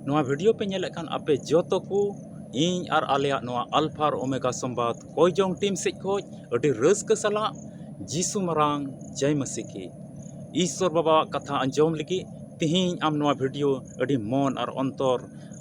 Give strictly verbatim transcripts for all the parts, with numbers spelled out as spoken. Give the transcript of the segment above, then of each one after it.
ᱱᱚᱣᱟ ᱵᱷᱤᱰᱤᱭᱳ ᱯᱮ ᱧᱮᱞᱮᱫ ᱠᱷᱟᱱ ᱟᱯᱮ ᱡᱚᱛᱚ ᱠᱚ ᱤᱧ ᱟᱨ ᱟᱞᱮᱭᱟᱜ ᱱᱚᱣᱟ ᱟᱞᱯᱷᱟ ᱟᱨ ᱳᱢᱮᱜᱟ ᱥᱚᱢᱵᱟᱫ ᱠᱚᱭᱡᱚᱝ ᱴᱤᱢ ᱥᱮᱫ ᱠᱷᱚᱱ ᱟᱹᱰᱤ ᱨᱟᱹᱥᱠᱟᱹ ᱥᱟᱞᱟᱜ ᱡᱤᱥᱩ ᱢᱟᱨᱟᱝ ᱡᱟᱭ ᱢᱟᱹᱥᱤ ᱠᱤ᱾ ᱤᱥᱥᱚᱨ ᱵᱟᱵᱟᱣᱟᱜ ᱠᱟᱛᱷᱟ ᱟᱸᱡᱚᱢ ᱞᱟᱹᱜᱤᱫ ᱛᱮᱦᱮᱧ ᱟᱢ ᱱᱚᱣᱟ ᱵᱷᱤᱰᱤᱭᱳ ᱟᱹᱰᱤ ᱢᱚᱱ ᱟᱨ ᱚᱱᱛᱚᱨ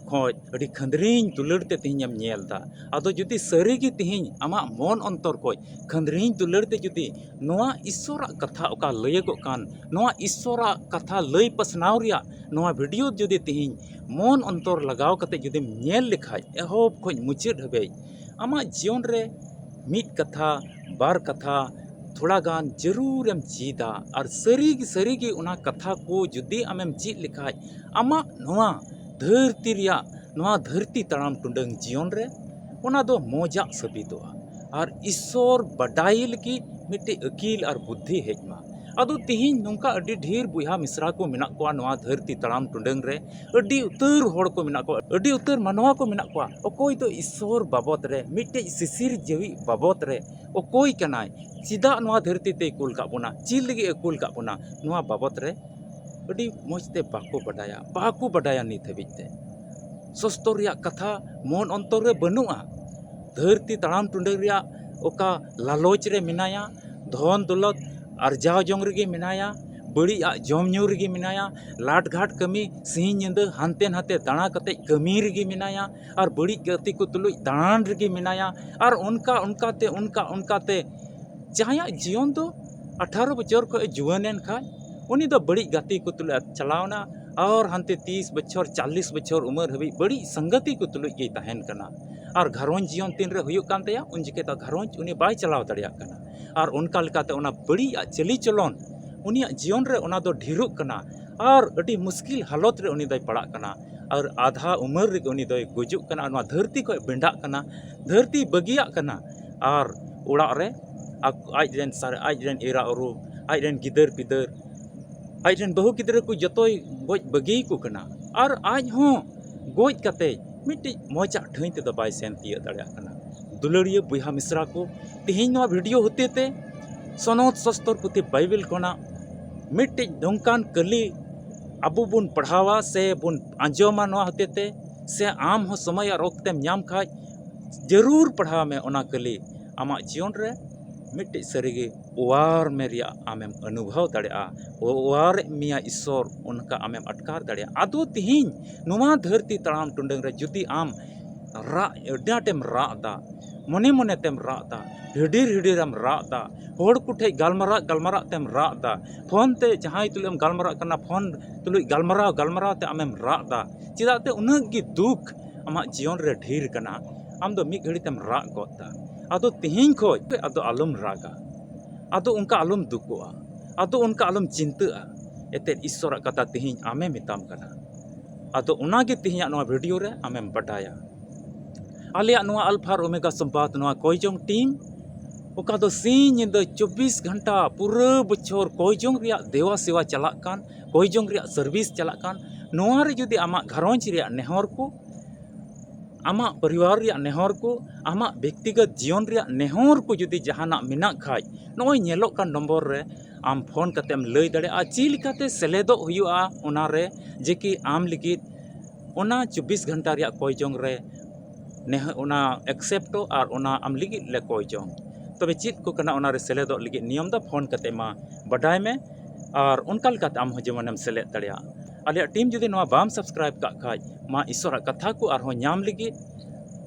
ᱠᱷᱚᱱ ᱟᱹᱰᱤ ᱠᱷᱟᱹᱱᱫᱽᱨᱤᱧ ᱫᱩᱞᱟᱹᱲ ᱛᱮ ᱛᱮᱦᱮᱧ ᱮᱢ ᱧᱮᱞ ᱮᱫᱟ᱾ ᱟᱫᱚ ᱡᱩᱫᱤ ᱥᱟᱹᱨᱤ ᱜᱮ ᱛᱮᱦᱮᱧ ᱟᱢᱟᱜ ᱢᱚᱱ ᱚᱱᱛᱚᱨ ᱠᱷᱚᱱ ᱠᱷᱟᱹᱱᱫᱽᱨᱤᱧ ᱫᱩᱞᱟᱹᱲ ᱛᱮ ᱡᱩᱫᱤ ᱱᱚᱣᱟ ᱤᱥᱥᱚᱨᱟᱜ ᱠᱟᱛᱷᱟ ᱚᱠᱟ ᱞᱟᱹᱭᱟᱹᱜᱚᱜ ᱠᱟᱱ, ᱱᱚᱣᱟ ᱤᱥᱥᱚᱨᱟᱜ ᱠᱟᱛᱷᱟ ᱞᱟᱹᱭ ᱯᱟᱥᱱᱟᱣ ᱨᱮᱭᱟᱜ ᱱᱚᱣᱟ ᱵᱷᱤᱰᱤᱭᱳ ᱡᱩᱫᱤ ᱛᱮᱦᱮᱧ ᱢᱚᱱ ᱚᱱᱛᱚᱨ ᱞᱟᱜᱟᱣ ᱠᱟᱛᱮ ᱡᱩᱫᱤᱢ ᱧᱮᱞ ᱞᱮᱠᱷᱟᱡ, ᱮᱦᱚᱵ ᱠᱷᱚᱱ ᱢᱩᱪᱟᱹᱫ ᱦᱟᱹᱵᱤᱡ ᱟᱢᱟᱜ ᱡᱤᱭᱚᱱ ᱨᱮ ᱢᱤᱫ ᱠᱟᱛᱷᱟ, ᱵᱟᱨ ᱠᱟᱛᱷᱟ ᱛᱷᱚᱲᱟ ᱜᱟᱱ ᱡᱟᱹᱨᱩᱲᱮᱢ ᱪᱮᱫᱟ᱾ ᱟᱨ ᱥᱟᱹᱨᱤ ᱜᱮ, ᱥᱟᱹᱨᱤ ᱜᱮ ᱚᱱᱟ ᱠᱟᱛᱷᱟ ᱠᱚ ᱡᱩᱫᱤ ᱟᱢᱮᱢ ᱪᱮᱫ ᱞᱮᱠᱷᱟᱡ, ᱟᱢᱟᱜ ᱱᱚᱣᱟ ᱫᱷᱟᱹᱨᱛᱤ ᱨᱮᱭᱟᱜ, ᱱᱚᱣᱟ ᱫᱷᱟᱹᱨᱛᱤ ᱛᱟᱲᱟᱢ ᱴᱩᱰᱟᱹᱝ ᱡᱤᱭᱚᱱ ᱨᱮ ᱚᱱᱟ ᱫᱚ ᱢᱚᱡᱟᱜ ᱥᱟᱹᱵᱤᱛᱚᱜᱼᱟ᱾ ᱟᱨ ᱤᱥᱥᱚᱨ ᱵᱟᱰᱟᱭ ᱞᱟᱹᱜᱤᱫ ᱢᱤᱫᱴᱮᱡ ᱟᱹᱠᱤᱞ ᱟᱨ ᱵᱩᱫᱽᱫᱷᱤ ᱦᱮᱡ ᱢᱟ᱾ ᱟᱫᱚ ᱛᱤᱦᱤᱧ ᱱᱚᱝᱠᱟ ᱟᱹᱰᱤ ᱰᱷᱮᱨ ᱵᱚᱭᱦᱟ ᱢᱤᱥᱨᱟ ᱠᱚ ᱢᱮᱱᱟᱜ ᱠᱚᱣᱟ ᱱᱚᱣᱟ ᱫᱷᱟᱹᱨᱛᱤ ᱛᱟᱲᱟᱢ ᱴᱩᱰᱟᱹᱝ ᱨᱮ, ᱟᱹᱰᱤ ᱩᱛᱟᱹᱨ ᱦᱚᱲ ᱠᱚ ᱢᱮᱱᱟᱜ ᱠᱚᱣᱟ, ᱟᱹᱰᱤ ᱩᱛᱟᱹᱨ ᱢᱟᱱᱣᱟ ᱠᱚ ᱢᱮᱱᱟᱜ ᱠᱚᱣᱟ᱾ ᱚᱠᱚᱭ ᱫᱚ ᱤᱥᱥᱚᱨ ᱵᱟᱵᱚᱛ ᱨᱮ, ᱢᱤᱫᱴᱮᱡ ᱥᱤᱥᱤᱨ ᱡᱤᱣᱤ ᱵᱟᱵᱚᱛ ᱨᱮ, ᱚᱠᱚᱭ ᱠᱟᱱᱟᱭ, ᱪᱮᱫᱟᱜ ᱱᱚᱣᱟ ᱫᱷᱟᱹᱨᱛᱤ ᱛᱮᱭ ᱠᱩᱞ ᱠᱟᱜ ᱵᱚᱱᱟ, ᱪᱮᱫ ᱞᱟᱹᱜᱤᱫ ᱮ ᱠᱩᱞ ᱠᱟᱜ ᱵᱚᱱᱟ, ᱱᱚᱣᱟ ᱵᱟᱵᱚᱛ ᱨᱮ ᱟᱹᱰᱤ ᱢᱚᱡᱽ ᱛᱮ ᱵᱟᱠᱚ ᱵᱟᱰᱟᱭᱟ, ᱵᱟᱠᱚ ᱵᱟᱰᱟᱭᱟ ᱱᱤᱛ ᱦᱟᱹᱵᱤᱡ ᱛᱮ᱾ ᱥᱚᱥᱛᱚᱨ ᱨᱮᱭᱟᱜ ᱠᱟᱛᱷᱟ ᱢᱚᱱ ᱚᱱᱛᱚᱨ ᱨᱮ ᱵᱟᱹᱱᱩᱜᱼᱟ᱾ ᱫᱷᱟᱹᱨᱛᱤ ᱛᱟᱲᱟᱢ ᱴᱩᱰᱟᱹᱝ ᱨᱮᱭᱟᱜ ᱚᱠᱟ ᱞᱟᱞᱚᱪ ᱨᱮ ᱢᱮᱱᱟᱭᱟ, ᱫᱷᱚᱱ ᱫᱚᱞᱚᱛ ᱟᱨᱡᱟᱣ ᱡᱚᱝ ᱨᱮᱜᱮ ᱢᱮᱱᱟᱭᱟ, ᱵᱟᱹᱲᱤᱡ ᱟᱜ ᱡᱚᱢ ᱧᱩ ᱨᱮᱜᱮ ᱢᱮᱱᱟᱭᱟ, ᱞᱟᱴ ᱜᱷᱟᱴ ᱠᱟᱹᱢᱤ, ᱥᱤᱧ ᱧᱤᱫᱟᱹ ᱦᱟᱱᱛᱮ ᱱᱟᱛᱮ ᱫᱟᱬᱟ ᱠᱟᱛᱮ ᱠᱟᱹᱢᱤ ᱨᱮᱜᱮ ᱢᱮᱱᱟᱭᱟ, ᱟᱨ ᱵᱟᱹᱲᱤᱡ ᱜᱟᱛᱮ ᱠᱚ ᱛᱩᱞᱩᱡ ᱫᱟᱬᱟᱱ ᱨᱮᱜᱮ ᱢᱮᱱᱟᱭᱟ᱾ ᱟᱨ ᱚᱱᱠᱟ ᱚᱱᱠᱟᱛᱮ, ᱚᱱᱠᱟ ᱚᱱᱠᱟᱛᱮ ᱡᱟᱦᱟᱸᱭᱟᱜ ᱡᱤᱭᱚᱱ ᱫᱚ ᱟᱴᱷᱟᱨᱚ ᱵᱚᱪᱷᱚᱨ ᱠᱷᱚᱱ ᱮ ᱡᱩᱣᱟᱹᱱ ᱮᱱ ᱠᱷᱟᱱ, ᱩᱱᱤ ᱫᱚ ᱵᱟᱹᱲᱤᱡ ᱜᱟᱛᱮ ᱠᱚ ᱛᱩᱞᱩᱡ ᱪᱟᱞᱟᱣᱱᱟ, ᱟᱨ ᱦᱟᱱᱛᱮ ᱛᱤᱥ ᱵᱚᱪᱷᱚᱨ, ᱪᱟᱞᱞᱤᱥ ᱵᱚᱪᱷᱚᱨ ᱩᱢᱮᱨ ᱦᱟᱹᱵᱤᱡ ᱵᱟᱹᱲᱤᱡ ᱥᱟᱝᱜᱟᱛᱤ ᱠᱚ ᱛᱩᱞᱩᱡ ᱜᱮᱭ ᱛᱟᱦᱮᱱ ᱠᱟᱱᱟ᱾ ᱟᱨ ᱜᱷᱟᱨᱚᱸᱡᱽ ᱡᱤᱭᱚᱱ ᱛᱤᱱᱨᱮ ᱦᱩᱭᱩᱜ ᱠᱟᱱ ᱛᱟᱭᱟ, ᱩᱱ ᱡᱚᱠᱷᱮᱡ ᱫᱚ ᱜᱷᱟᱨᱚᱸᱡᱽ ᱩᱱᱤ ᱵᱟᱭ ᱪᱟᱞᱟᱣ ᱫᱟᱲᱮᱭᱟᱜ ᱠᱟᱱᱟ᱾ ᱟᱨ ᱚᱱᱠᱟ ᱞᱮᱠᱟᱛᱮ ᱚᱱᱟ ᱵᱟᱹᱲᱤᱡ ᱟᱜ ᱪᱟᱹᱞᱤ ᱪᱚᱞᱚᱱ ᱩᱱᱤᱭᱟᱜ ᱡᱤᱭᱚᱱ ᱨᱮ ᱚᱱᱟ ᱫᱚ ᱰᱷᱮᱨᱚᱜ ᱠᱟᱱᱟ, ᱟᱨ ᱟᱹᱰᱤ ᱢᱩᱥᱠᱤᱞ ᱦᱟᱞᱚᱛ ᱨᱮ ᱩᱱᱤ ᱫᱚᱭ ᱯᱟᱲᱟᱜ ᱠᱟᱱᱟ᱾ ᱟᱨ ᱟᱫᱷᱟ ᱩᱢᱮᱨ ᱨᱮᱜᱮ ᱩᱱᱤ ᱫᱚᱭ ᱜᱩᱡᱩᱜ ᱠᱟᱱᱟ, ᱱᱚᱣᱟ ᱫᱷᱟᱹᱨᱛᱤ ᱠᱷᱚᱱ ᱵᱮᱸᱰᱟᱜ ᱠᱟᱱᱟ, ᱫᱷᱟᱹᱨᱛᱤ ᱵᱟᱹᱜᱤᱭᱟᱜ ᱠᱟᱱᱟ᱾ ᱟᱨ ᱚᱲᱟᱜ ᱨᱮ ᱟᱠ-, ᱟᱡ ᱨᱮᱱ ᱥᱟᱨ-, ᱟᱡ ᱨᱮᱱ ᱮᱨᱟ ᱩᱨᱩ, ᱟᱡ ᱨᱮᱱ ᱜᱤᱫᱟᱹᱨ ᱯᱤᱫᱟᱹᱨ, ᱟᱡ ᱨᱮᱱ ᱵᱟᱹᱦᱩ ᱜᱤᱫᱽᱨᱟᱹ ᱠᱚ ᱡᱚᱛᱚᱭ ᱜᱚᱡ ᱵᱟᱹᱜᱤ ᱠᱚ ᱠᱟᱱᱟ᱾ ᱟᱨ ᱟᱡ ᱦᱚᱸ ᱜᱚᱡ ᱠᱟᱛᱮ ᱢᱤᱫᱴᱤᱡ ᱢᱚᱡᱟᱜ ᱴᱷᱟᱹᱭ ᱛᱮᱫᱚ ᱵᱟᱭ ᱥᱮᱱ ᱛᱤᱭᱟᱹᱜ ᱫᱟᱲᱮᱭᱟᱜ ᱠᱟᱱᱟ᱾ ᱫᱩᱞᱟᱹᱲᱤᱭᱟᱹ ᱵᱚᱭᱦᱟ ᱢᱤᱥᱨᱟ ᱠᱚ, ᱛᱮᱦᱮᱧ ᱱᱚᱣᱟ ᱵᱷᱤᱰᱤᱭᱳ ᱦᱚᱛᱮ ᱛᱮ ᱥᱚᱱᱚᱛ ᱥᱚᱥᱛᱚᱨ ᱯᱩᱛᱷᱤ ᱵᱟᱭᱵᱮᱞ ᱠᱷᱚᱱᱟᱜ ᱢᱤᱫᱴᱤᱡ ᱱᱚᱝᱠᱟᱱ ᱠᱟᱹᱞᱤ ᱟᱵᱚ ᱵᱚᱱ ᱯᱟᱲᱦᱟᱣᱟ ᱥᱮ ᱵᱚᱱ ᱟᱸᱡᱚᱢᱟ ᱱᱚᱣᱟ ᱦᱚᱛᱮᱛᱮ, ᱥᱮ ᱟᱢ ᱦᱚᱸ ᱥᱚᱢᱚᱭ ᱟᱨ ᱚᱠᱛᱮᱢ ᱧᱟᱢ ᱠᱷᱟᱡ ᱡᱟᱹᱨᱩᱲ ᱯᱟᱲᱦᱟᱣ ᱢᱮ ᱚᱱᱟ ᱠᱟᱹᱞᱤ᱾ ᱟᱢᱟᱜ ᱡᱤᱭᱚᱱ ᱨᱮ ᱢᱤᱫᱴᱤᱡ ᱥᱟᱹᱨᱤᱜᱮ ᱚᱣᱟᱨ ᱢᱮ ᱨᱮᱭᱟᱜ ᱟᱢᱮᱢ ᱚᱱᱩᱵᱷᱚᱵ ᱫᱟᱲᱮᱭᱟᱜᱼᱟ, ᱚᱣᱟᱨᱮᱫ ᱢᱮᱭᱟ ᱤᱥᱥᱚᱨ, ᱚᱱᱠᱟ ᱟᱢᱮᱢ ᱟᱴᱠᱟᱨ ᱫᱟᱲᱮᱭᱟᱜᱼᱟ᱾ ᱟᱫᱚ ᱛᱤᱦᱤᱧ ᱱᱚᱣᱟ ᱫᱷᱟᱹᱨᱛᱤ ᱛᱟᱲᱟᱢ ᱴᱩᱰᱟᱹᱝ ᱨᱮ ᱡᱩᱫᱤ ᱟᱢ ᱨᱟᱜ, ᱟᱹᱰᱤ ᱟᱸᱴᱮᱢ ᱨᱟᱜ ᱮᱫᱟ, ᱢᱚᱱᱮ ᱢᱚᱱᱮ ᱛᱮᱢ ᱨᱟᱜ ᱮᱫᱟ, ᱦᱤᱰᱤᱨ ᱦᱤᱰᱤᱨᱮᱢ ᱨᱟᱜ ᱮᱫᱟ, ᱦᱚᱲ ᱠᱚᱴᱷᱮᱡ ᱜᱟᱞᱢᱟᱨᱟᱜ ᱜᱟᱞᱢᱟᱨᱟᱜ ᱛᱮᱢ ᱨᱟᱜ ᱮᱫᱟ, ᱯᱷᱳᱱ ᱛᱮ ᱡᱟᱦᱟᱸᱭ ᱛᱩᱞᱩᱡ ᱮᱢ ᱜᱟᱞᱢᱟᱨᱟᱜ ᱠᱟᱱᱟ, ᱯᱷᱳᱱ ᱛᱩᱞᱩᱡ ᱜᱟᱞᱢᱟᱨᱟᱣ ᱜᱟᱞᱢᱟᱨᱟᱣ ᱛᱮ ᱟᱢᱮᱢ ᱨᱟᱜ ᱮᱫᱟ, ᱪᱮᱫᱟᱜ ᱛᱮ ᱩᱱᱟᱹᱜ ᱜᱮ ᱫᱩᱠ ᱟᱢᱟᱜ ᱡᱤᱭᱚᱱ ᱨᱮ ᱰᱷᱮᱨ ᱠᱟᱱᱟ, ᱟᱢ ᱫᱚ ᱢᱤᱫ ᱜᱷᱟᱹᱲᱤ ᱛᱮᱢ ᱨᱟᱜ ᱜᱚᱫ ᱮᱫᱟ᱾ ᱟᱫᱚ ᱛᱮᱦᱮᱧ ᱠᱷᱚᱡ ᱟᱫᱚ ᱟᱞᱚᱢ ᱨᱟᱜᱟ, ᱟᱫᱚ ᱚᱱᱠᱟ ᱟᱞᱚᱢ ᱫᱩᱠᱚᱜᱼᱟ, ᱟᱫᱚ ᱚᱱᱠᱟ ᱟᱞᱚᱢ ᱪᱤᱱᱛᱟᱹᱜᱼᱟ᱾ ᱮᱱᱛᱮᱫ ᱤᱥᱥᱚᱨᱟᱜ ᱠᱟᱛᱷᱟ ᱛᱮᱦᱮᱧ ᱟᱢᱮ ᱢᱮᱛᱟᱢ ᱠᱟᱱᱟ᱾ ᱟᱫᱚ ᱚᱱᱟᱜᱮ ᱛᱮᱦᱮᱧᱟᱜ ᱱᱚᱣᱟ ᱵᱷᱤᱰᱤᱭᱳ ᱨᱮ ᱟᱢᱮᱢ ᱵᱟᱰᱟᱭᱟ᱾ ᱟᱞᱮᱭᱟᱜ ᱱᱚᱣᱟ ᱟᱞᱯᱷᱟ ᱟᱨ ᱳᱢᱮᱜᱟ ᱥᱚᱢᱵᱟᱫ, ᱱᱚᱣᱟ ᱠᱚᱭᱡᱚᱝ ᱴᱤᱢ, ᱚᱠᱟ ᱫᱚ ᱥᱤᱧ ᱧᱤᱫᱟᱹ ᱪᱚᱵᱵᱤᱥ ᱜᱷᱚᱱᱴᱟ ᱯᱩᱨᱟᱹ ᱵᱚᱪᱷᱚᱨ ᱠᱚᱭᱡᱚᱝ ᱨᱮᱭᱟᱜ ᱫᱮᱣᱟ ᱥᱮᱣᱟ ᱪᱟᱞᱟᱜ ᱠᱟᱱ, ᱠᱚᱭᱡᱚᱝ ᱨᱮᱭᱟᱜ ᱥᱟᱨᱵᱷᱤᱥ ᱪᱟᱞᱟᱜ ᱠᱟᱱ, ᱱᱚᱣᱟ ᱨᱮ ᱡᱩᱫᱤ ᱟᱢᱟᱜ ᱜᱷᱟᱨᱚᱸᱡᱽ ᱨᱮᱭᱟᱜ ᱱᱮᱦᱚᱨ ᱠᱚ, ᱟᱢᱟᱜ ᱯᱚᱨᱤᱵᱟᱨ ᱨᱮᱭᱟᱜ ᱱᱮᱦᱚᱨ ᱠᱚ, ᱟᱢᱟᱜ ᱵᱮᱠᱛᱤᱜᱚᱛ ᱡᱤᱭᱚᱱ ᱨᱮᱭᱟᱜ ᱱᱮᱦᱚᱨ ᱠᱚ ᱡᱩᱫᱤ ᱡᱟᱦᱟᱱᱟᱜ ᱢᱮᱱᱟᱜ ᱠᱷᱟᱡ, ᱱᱚᱜᱼᱚᱭ ᱧᱮᱞᱚᱜ ᱠᱟᱱ ᱱᱚᱢᱵᱚᱨ ᱨᱮ ᱟᱢ ᱯᱷᱳᱱ ᱠᱟᱛᱮᱢ ᱞᱟᱹᱭ ᱫᱟᱲᱮᱭᱟᱜᱼᱟ ᱪᱮᱫ ᱞᱮᱠᱟᱛᱮ ᱥᱮᱞᱮᱫᱚᱜ ᱦᱩᱭᱩᱜᱼᱟ ᱚᱱᱟ ᱨᱮ, ᱡᱮ ᱠᱤ ᱟᱢ ᱞᱟᱹᱜᱤᱫ ᱚᱱᱟ ᱪᱚᱵᱵᱤᱥ ᱜᱷᱚᱱᱴᱟ ᱨᱮᱭᱟᱜ ᱠᱚᱭᱡᱚᱝ ᱨᱮ ᱱᱮᱦ-, ᱚᱱᱟ ᱮᱠᱥᱮᱯᱴᱚᱜ ᱟᱨ ᱚᱱᱟ ᱟᱢ ᱞᱟᱹᱜᱤᱫ ᱞᱮ ᱠᱚᱭᱡᱚᱝ᱾ ᱛᱚᱵᱮ ᱪᱮᱫ ᱠᱚ ᱠᱟᱱᱟ ᱚᱱᱟ ᱨᱮ ᱥᱮᱞᱮᱫᱚᱜ ᱞᱟᱹᱜᱤᱫ ᱱᱤᱭᱚᱢ ᱫᱚ ᱯᱷᱳᱱ ᱠᱟᱛᱮ ᱢᱟ ᱵᱟᱰᱟᱭ ᱢᱮ, ᱟᱨ ᱚᱱᱠᱟ ᱞᱮᱠᱟᱛᱮ ᱟᱢ ᱦᱚᱸ ᱡᱮᱢᱚᱱᱮᱢ ᱥᱮᱞᱮᱫ ᱫᱟᱲᱮᱭᱟᱜ᱾ ᱟᱞᱮᱭᱟᱜ ᱴᱤᱢ ᱡᱩᱫᱤ ᱱᱚᱣᱟ ᱵᱟᱢ ᱥᱟᱵᱥᱠᱨᱟᱭᱤᱵ ᱠᱟᱜ ᱠᱷᱟᱡ, ᱢᱟ ᱤᱥᱚᱨᱟᱜ ᱠᱟᱛᱷᱟ ᱠᱚ ᱟᱨᱦᱚᱸ ᱧᱟᱢ ᱞᱟᱹᱜᱤᱫ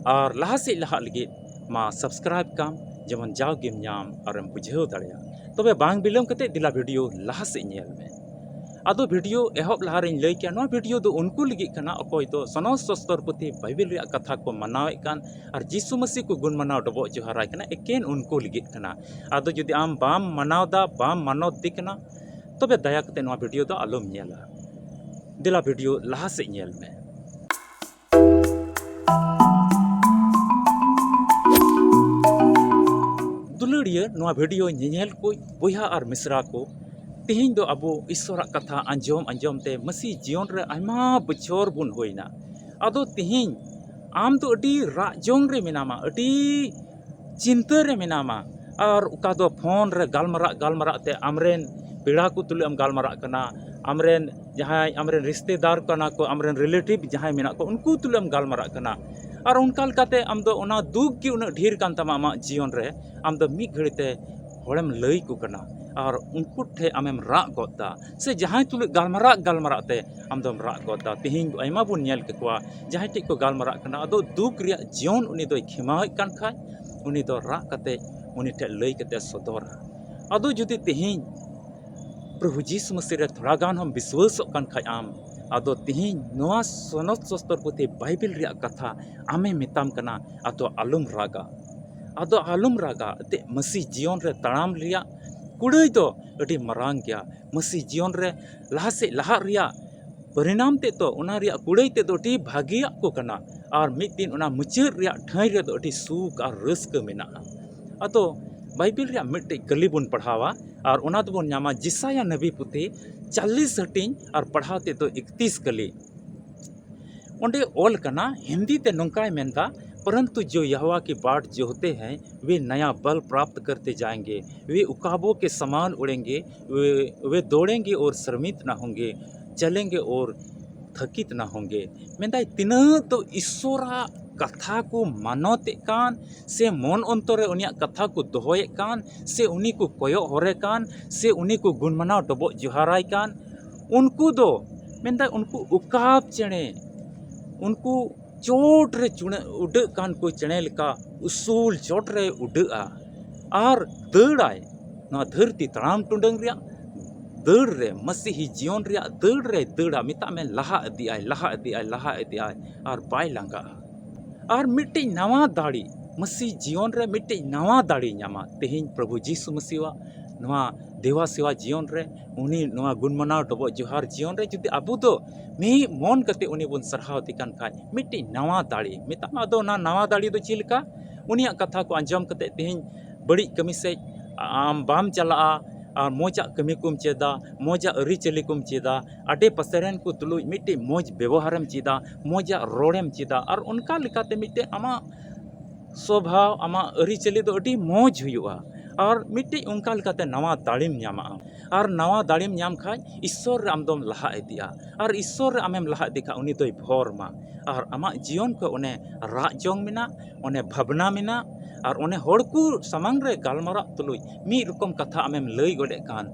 ᱟᱨ ᱞᱟᱦᱟ ᱥᱮᱫ ᱞᱟᱦᱟᱜ ᱞᱟᱹᱜᱤᱫ ᱢᱟ ᱥᱟᱵᱥᱠᱨᱟᱭᱤᱵ ᱠᱟᱢ, ᱡᱮᱢᱚᱱ ᱡᱟᱣᱜᱮᱢ ᱧᱟᱢ ᱟᱨᱮᱢ ᱵᱩᱡᱷᱟᱹᱣ ᱫᱟᱲᱮᱭᱟᱜ᱾ ᱛᱚᱵᱮ ᱵᱟᱝ ᱵᱤᱞᱚᱢ ᱠᱟᱛᱮ ᱫᱮᱞᱟ ᱵᱷᱤᱰᱤᱭᱳ ᱞᱟᱦᱟ ᱥᱮᱫ ᱧᱮᱞ ᱢᱮ᱾ ᱟᱫᱚ ᱵᱷᱤᱰᱤᱭᱳ ᱮᱦᱚᱵ ᱞᱟᱦᱟ ᱨᱮᱧ ᱞᱟᱹᱭ ᱠᱮᱭᱟ, ᱱᱚᱣᱟ ᱵᱷᱤᱰᱤᱭᱳ ᱫᱚ ᱩᱱᱠᱩ ᱞᱟᱹᱜᱤᱫ ᱠᱟᱱᱟ ᱚᱠᱚᱭ ᱫᱚ ᱥᱚᱱᱚᱛ ᱥᱚᱥᱛᱚᱨ ᱯᱩᱛᱷᱤ ᱵᱟᱭᱵᱮᱞ ᱨᱮᱭᱟᱜ ᱠᱟᱛᱷᱟ ᱠᱚ ᱢᱟᱱᱟᱣᱮᱫ ᱠᱟᱱ ᱟᱨ ᱡᱤᱥᱩ ᱢᱟᱹᱥᱤ ᱠᱚ ᱜᱩᱱ ᱢᱟᱱᱟᱣ ᱰᱚᱵᱚᱜ ᱡᱚᱦᱟᱨᱟᱭ ᱠᱟᱱᱟ, ᱮᱠᱮᱱ ᱩᱱᱠᱩ ᱞᱟᱹᱜᱤᱫ ᱠᱟᱱᱟ᱾ ᱟᱫᱚ ᱡᱩᱫᱤ ᱟᱢ ᱵᱟᱢ ᱢᱟᱱᱟᱣ ᱫᱟ, ᱵᱟᱢ ᱢᱟᱱᱚᱛ ᱫᱤ ᱠᱟᱱᱟ, ᱛᱚᱵᱮ ᱫᱟᱭᱟ ᱠᱟᱛᱮ ᱱᱚᱣᱟ ᱵᱷᱤᱰᱤᱭᱳ ᱫᱚ ᱟᱞᱚᱢ ᱧᱮᱞᱟ᱾ ᱫᱮᱞᱟ ᱵᱷᱤᱰᱤᱭᱳ ᱞᱟᱦᱟ ᱥᱮᱫ ᱧᱮᱞ ᱢᱮ᱾ ᱫᱩᱞᱟᱹᱲᱤᱭᱟᱹ ᱱᱚᱣᱟ ᱵᱷᱤᱰᱤᱭᱳ ᱧᱮᱧᱮᱞ ᱠᱚ ᱵᱚᱭᱦᱟ ᱟᱨ ᱢᱤᱥᱨᱟ ᱠᱚ, ᱛᱮᱦᱮᱧ ᱫᱚ ᱟᱵᱚ ᱤᱥᱚᱨᱟᱜ ᱠᱟᱛᱷᱟ ᱟᱸᱡᱚᱢ ᱟᱸᱡᱚᱢ ᱛᱮ ᱢᱟᱹᱥᱤ ᱡᱤᱭᱚᱱ ᱨᱮ ᱟᱭᱢᱟ ᱵᱚᱪᱷᱚᱨ ᱵᱚᱱ ᱦᱩᱭᱱᱟ᱾ ᱟᱫᱚ ᱛᱮᱦᱮᱧ ᱟᱢ ᱫᱚ ᱟᱹᱰᱤ ᱨᱟᱜ ᱡᱚᱝ ᱨᱮ ᱢᱮᱱᱟᱢᱟ, ᱟᱹᱰᱤ ᱪᱤᱱᱛᱟᱹ ᱨᱮ ᱢᱮᱱᱟᱢᱟ, ᱟᱨ ᱚᱠᱟ ᱫᱚ ᱯᱷᱳᱱ ᱨᱮ ᱜᱟᱞᱢᱟᱨᱟᱜ ᱜᱟᱞᱢᱟᱨᱟᱜ ᱛᱮ ᱟᱢᱨᱮᱱ ᱯᱮᱲᱟ ᱠᱚ ᱛᱩᱞᱩᱡ ᱮᱢ ᱜᱟᱞᱢᱟᱨᱟᱜ ᱠᱟᱱᱟ, ᱟᱢᱨᱮᱱ ᱡᱟᱦᱟᱸᱭ ᱟᱢᱨᱮᱱ ᱨᱤᱥᱛᱮᱫᱟᱨ ᱠᱟᱱᱟ ᱠᱚ, ᱟᱢᱨᱮᱱ ᱨᱤᱞᱮᱴᱤᱵᱷ ᱡᱟᱦᱟᱸᱭ ᱢᱮᱱᱟᱜ ᱠᱚ, ᱩᱱᱠᱩ ᱛᱩᱞᱩᱡ ᱮᱢ ᱜᱟᱞᱢᱟᱨᱟᱜ ᱠᱟᱱᱟ᱾ ᱟᱨ ᱚᱱᱠᱟ ᱞᱮᱠᱟᱛᱮ ᱟᱢ ᱫᱚ ᱚᱱᱟ ᱫᱩᱠ ᱜᱮ ᱩᱱᱟᱹᱜ ᱰᱷᱮᱨ ᱠᱟᱱ ᱛᱟᱢᱟ ᱟᱢᱟᱜ ᱡᱤᱭᱚᱱ ᱨᱮ, ᱟᱢ ᱫᱚ ᱢᱤᱫ ᱜᱷᱟᱹᱲᱤ ᱛᱮ ᱦᱚᱲᱮᱢ ᱞᱟᱹᱭ ᱠᱚ ᱠᱟᱱᱟ ᱟᱨ ᱩᱱᱠᱩ ᱴᱷᱮᱱ ᱟᱢᱮᱢ ᱨᱟᱜ ᱜᱚᱫ ᱫᱟ, ᱥᱮ ᱡᱟᱦᱟᱸᱭ ᱛᱩᱞᱩᱡ ᱜᱟᱞᱢᱟᱨᱟᱜ ᱜᱟᱞᱢᱟᱨᱟᱜ ᱛᱮ ᱟᱢ ᱫᱚᱢ ᱨᱟᱜ ᱜᱚᱫ ᱫᱟ᱾ ᱛᱮᱦᱮᱧ ᱟᱭᱢᱟ ᱵᱚᱱ ᱧᱮᱞ ᱠᱮᱠᱚᱣᱟ, ᱡᱟᱦᱟᱸᱭ ᱴᱷᱮᱡ ᱠᱚ ᱜᱟᱞᱢᱟᱨᱟᱜ ᱠᱟᱱᱟ, ᱟᱫᱚ ᱫᱩᱠ ᱨᱮᱭᱟᱜ ᱡᱤᱭᱚᱱ ᱩᱱᱤ ᱫᱚᱭ ᱠᱷᱮᱢᱟᱣᱮᱫ ᱠᱟᱱ ᱠᱷᱟᱡ, ᱩᱱᱤ ᱫᱚ ᱨᱟᱜ ᱠᱟᱛᱮ ᱩᱱᱤ ᱴᱷᱮᱡ ᱞᱟᱹᱭ ᱠᱟᱛᱮ ᱥᱚᱫᱚᱨᱟ᱾ ᱟᱫᱚ ᱡᱩᱫᱤ ᱛᱮᱦᱮᱧ ᱯᱨᱚᱵᱷᱩ ᱡᱤᱥᱩ ᱢᱟᱹᱥᱤ ᱨᱮ ᱛᱷᱚᱲᱟ ᱜᱟᱱ ᱦᱚᱸᱢ ᱵᱤᱥᱣᱟᱹᱥᱚᱜ ᱠᱟᱱ ᱠᱷᱟᱡ ᱟᱢ, ᱟᱫᱚ ᱛᱮᱦᱮᱧ ᱱᱚᱣᱟ ᱥᱚᱱᱚᱛ ᱥᱚᱥᱛᱚᱨ ᱯᱩᱛᱷᱤ ᱵᱟᱭᱵᱮᱞ ᱨᱮᱭᱟᱜ ᱠᱟᱛᱷᱟ ᱟᱢᱮ ᱢᱮᱛᱟᱢ ᱠᱟᱱᱟ, ᱟᱫᱚ ᱟᱞᱚᱢ ᱨᱟᱜᱟ, ᱟᱫᱚ ᱟᱞᱚᱢ ᱨᱟᱜᱟ᱾ ᱮᱱᱛᱮᱫ ᱢᱟᱹᱥᱤ ᱡᱤᱭᱚᱱ ᱨᱮ ᱛᱟᱲᱟᱢ ᱨᱮᱭᱟᱜ ᱠᱩᱲᱟᱹᱭ ᱫᱚ ᱟᱹᱰᱤ ᱢᱟᱨᱟᱝ ᱜᱮᱭᱟ᱾ ᱢᱟᱹᱥᱤ ᱡᱤᱭᱚᱱ ᱨᱮ ᱞᱟᱦᱟ ᱥᱮᱫ ᱞᱟᱦᱟᱜ ᱨᱮᱭᱟᱜ ᱯᱚᱨᱤᱱᱟᱢ ᱛᱮᱫ ᱫᱚ, ᱚᱱᱟ ᱨᱮᱭᱟᱜ ᱠᱩᱲᱟᱹᱭ ᱛᱮᱫ ᱫᱚ ᱟᱹᱰᱤ ᱵᱷᱟᱹᱜᱤᱭᱟᱜ ᱠᱚ ᱠᱟᱱᱟ᱾ ᱟᱨ ᱢᱤᱫ ᱫᱤᱱ ᱚᱱᱟ ᱢᱩᱪᱟᱹᱫ ᱨᱮᱭᱟᱜ ᱴᱷᱟᱹᱭ ᱨᱮᱫᱚ ᱟᱹᱰᱤ ᱥᱩᱠ ᱟᱨ ᱨᱟᱹᱥᱠᱟᱹ ᱢᱮᱱᱟᱜᱼᱟ᱾ ᱟᱫᱚ ᱵᱟᱭᱵᱮᱞ ᱨᱮᱭᱟᱜ ᱢᱤᱫᱴᱮᱡ ᱠᱟᱹᱞᱤ ᱵᱚᱱ ᱯᱟᱲᱦᱟᱣᱟ, ᱟᱨ ᱚᱱᱟ ᱫᱚᱵᱚᱱ ᱧᱟᱢᱟ ᱡᱮᱥᱟᱭᱟ ᱱᱟᱵᱤ ᱯᱩᱛᱷᱤ ᱪᱟᱞᱞᱤᱥ ᱦᱟᱹᱴᱤᱧ ᱟᱨ ᱯᱟᱲᱦᱟᱣ ᱛᱮᱫ ᱫᱚ ᱤᱠᱛᱤᱥ ᱠᱟᱹᱞᱤ᱾ ᱚᱸᱰᱮ ᱚᱞ ᱠᱟᱱᱟ, ᱦᱤᱱᱫᱤ ᱛᱮ ᱱᱚᱝᱠᱟᱭ ᱢᱮᱱᱫᱟ, परंतु जो यहोवा की बाट जोहते हैं, वे नया बल प्राप्त करते जाएंगे, वे उकाबों के समान उड़ेंगे, वे, वे दौड़ेंगे और श्रमित ना होंगे, चलेंगे और थकित ना होंगे। ᱢᱮᱱᱫᱟᱭ, ᱛᱤᱱᱟᱹᱜ ᱫᱚ ᱤᱥᱥᱚᱨᱟᱜ ᱠᱟᱛᱷᱟ ᱠᱚ ᱢᱟᱱᱚᱛᱮᱫ ᱠᱟᱱ, ᱥᱮ ᱢᱚᱱ ᱚᱱᱛᱚᱨ ᱨᱮ ᱩᱱᱤᱭᱟᱜ ᱠᱟᱛᱷᱟ ᱠᱚ ᱫᱚᱦᱚᱭᱮᱫ ᱠᱟᱱ, ᱥᱮ ᱩᱱᱤ ᱠᱚ ᱠᱚᱭᱚᱜ ᱦᱚᱨᱮ ᱠᱟᱱ, ᱥᱮ ᱩᱱᱤ ᱠᱚ ᱜᱩᱱᱢᱟᱱᱟᱣ ᱰᱚᱵᱚᱜ ᱡᱚᱦᱟᱨᱟᱭ ᱠᱟᱱ, ᱩᱱᱠᱩ ᱫᱚ, ᱢᱮᱱᱫᱟᱭ, ᱩᱱᱠᱩ ᱩᱠᱟᱵ ᱪᱮᱬᱮ, ᱩᱱᱠᱩ ᱪᱚᱴ ᱨᱮ ᱪᱩᱲᱟᱹ-, ᱩᱰᱟᱹᱜ ᱠᱟᱱ ᱠᱚ ᱪᱮᱬᱮ ᱞᱮᱠᱟ ᱩᱥᱩᱞ ᱪᱚᱴ ᱨᱮ ᱩᱰᱟᱹᱜᱼᱟ ᱟᱨ ᱫᱟᱹᱲᱟᱭ᱾ ᱱᱚᱣᱟ ᱫᱷᱟᱹᱨᱛᱤ ᱛᱟᱲᱟᱢ ᱴᱩᱰᱟᱹᱝ ᱨᱮᱭᱟᱜ ᱫᱟᱹᱲ ᱨᱮ, ᱢᱟᱹᱥᱤᱦᱤ ᱡᱤᱭᱚᱱ ᱨᱮᱭᱟᱜ ᱫᱟᱹᱲ ᱨᱮᱭ ᱫᱟᱹᱲᱟ, ᱢᱮᱛᱟᱜ ᱢᱮ, ᱞᱟᱦᱟ ᱤᱫᱤᱜᱼᱟᱭ, ᱞᱟᱦᱟ ᱤᱫᱤᱜᱼᱟᱭ, ᱞᱟᱦᱟ ᱤᱫᱤᱜᱼᱟᱭ, ᱟᱨ ᱵᱟᱭ ᱞᱟᱸᱜᱟᱜᱼᱟ᱾ ᱟᱨ ᱢᱤᱫᱴᱤᱡ ᱱᱟᱣᱟ ᱫᱟᱲᱮ, ᱢᱟᱹᱥᱤ ᱡᱤᱭᱚᱱ ᱨᱮ ᱢᱤᱫᱴᱤᱡ ᱱᱟᱣᱟ ᱫᱟᱲᱮ ᱧᱟᱢᱟ᱾ ᱛᱮᱦᱮᱧ ᱯᱨᱚᱵᱷᱩ ᱡᱤᱥᱩ ᱢᱟᱹᱥᱤᱣᱟᱜ ᱱᱚᱣᱟ ᱫᱮᱣᱟ ᱥᱮᱣᱟ ᱡᱤᱭᱚᱱ ᱨᱮ, ᱩᱱᱤ ᱱᱚᱣᱟ ᱜᱩᱱ ᱢᱟᱱᱟᱣ ᱰᱚᱵᱚᱜ ᱡᱚᱦᱟᱨ ᱡᱤᱭᱚᱱ ᱨᱮ ᱡᱩᱫᱤ ᱟᱵᱚ ᱫᱚ ᱢᱤᱫ ᱢᱚᱱ ᱠᱟᱛᱮ ᱩᱱᱤ ᱵᱚᱱ ᱥᱟᱨᱦᱟᱣ ᱮᱫᱮ ᱠᱟᱱ ᱠᱷᱟᱡ, ᱢᱤᱫᱴᱤᱡ ᱱᱟᱣᱟ ᱫᱟᱲᱮ ᱢᱮᱛᱟᱜ ᱢᱮ᱾ ᱟᱫᱚ ᱚᱱᱟ ᱱᱟᱣᱟ ᱫᱟᱲᱮ ᱫᱚ ᱪᱮᱫ ᱞᱮᱠᱟ? ᱩᱱᱤᱭᱟᱜ ᱠᱟᱛᱷᱟ ᱠᱚ ᱟᱸᱡᱚᱢ ᱠᱟᱛᱮ ᱛᱮᱦᱮᱧ ᱵᱟᱹᱲᱤᱡ ᱠᱟᱹᱢᱤ ᱥᱮᱫ ᱟᱢ ᱵᱟᱢ ᱪᱟᱞᱟᱜᱼᱟ, ᱟᱨ ᱢᱚᱡᱟᱜ ᱠᱟᱹᱢᱤ ᱠᱚᱢ ᱪᱮᱫᱟ, ᱢᱚᱡᱟᱜ ᱟᱹᱨᱤᱪᱟᱹᱞᱤ ᱠᱚᱢ ᱪᱮᱫᱟ, ᱟᱰᱮ ᱯᱟᱥᱮ ᱨᱮᱱ ᱠᱚ ᱛᱩᱞᱩᱡ ᱢᱤᱫᱴᱤᱡ ᱢᱚᱡᱽ ᱵᱮᱵᱚᱦᱟᱨᱮᱢ ᱪᱮᱫᱟ, ᱢᱚᱡᱟᱜ ᱨᱚᱲᱮᱢ ᱪᱮᱫᱟ, ᱟᱨ ᱚᱱᱠᱟ ᱞᱮᱠᱟᱛᱮ ᱢᱤᱫᱴᱮᱡ ᱟᱢᱟᱜ ᱥᱚᱵᱷᱟᱣ, ᱟᱢᱟᱜ ᱟᱹᱨᱤᱪᱟᱹᱞᱤ ᱫᱚ ᱟᱹᱰᱤ ᱢᱚᱡᱽ ᱦᱩᱭᱩᱜᱼᱟ᱾ ᱟᱨ ᱢᱤᱫᱴᱤᱡ ᱚᱱᱠᱟ ᱞᱮᱠᱟᱛᱮ ᱱᱟᱣᱟ ᱫᱟᱲᱮᱢ ᱧᱟᱢᱟ ᱟᱢ᱾ ᱟᱨ ᱱᱟᱣᱟ ᱫᱟᱲᱮᱢ ᱧᱟᱢ ᱠᱷᱟᱡ ᱤᱥᱥᱚᱨ ᱨᱮ ᱟᱢ ᱫᱚᱢ ᱞᱟᱦᱟ ᱤᱫᱤᱜᱼᱟ᱾ ᱟᱨ ᱤᱥᱥᱚᱨ ᱨᱮ ᱟᱢᱮᱢ ᱞᱟᱦᱟ ᱤᱫᱤ ᱠᱷᱟᱡ ᱩᱱᱤ ᱫᱚᱭ ᱵᱷᱚᱨ ᱢᱟ᱾ ᱟᱨ ᱟᱢᱟᱜ ᱡᱤᱭᱚᱱ ᱠᱷᱚᱡ ᱚᱱᱮ ᱨᱟᱜ ᱡᱚᱝ ᱢᱮᱱᱟᱜ, ᱚᱱᱮ ᱵᱷᱟᱵᱽᱱᱟ ᱢᱮᱱᱟᱜ, ᱟᱨ ᱚᱱᱮ ᱦᱚᱲ ᱠᱚ ᱥᱟᱢᱟᱝ ᱨᱮ ᱜᱟᱞᱢᱟᱨᱟᱜ ᱛᱩᱞᱩᱡ ᱢᱤᱫ ᱨᱚᱠᱚᱢ ᱠᱟᱛᱷᱟ ᱟᱢᱮᱢ ᱞᱟᱹᱭ ᱜᱚᱫᱮᱫ ᱠᱟᱱ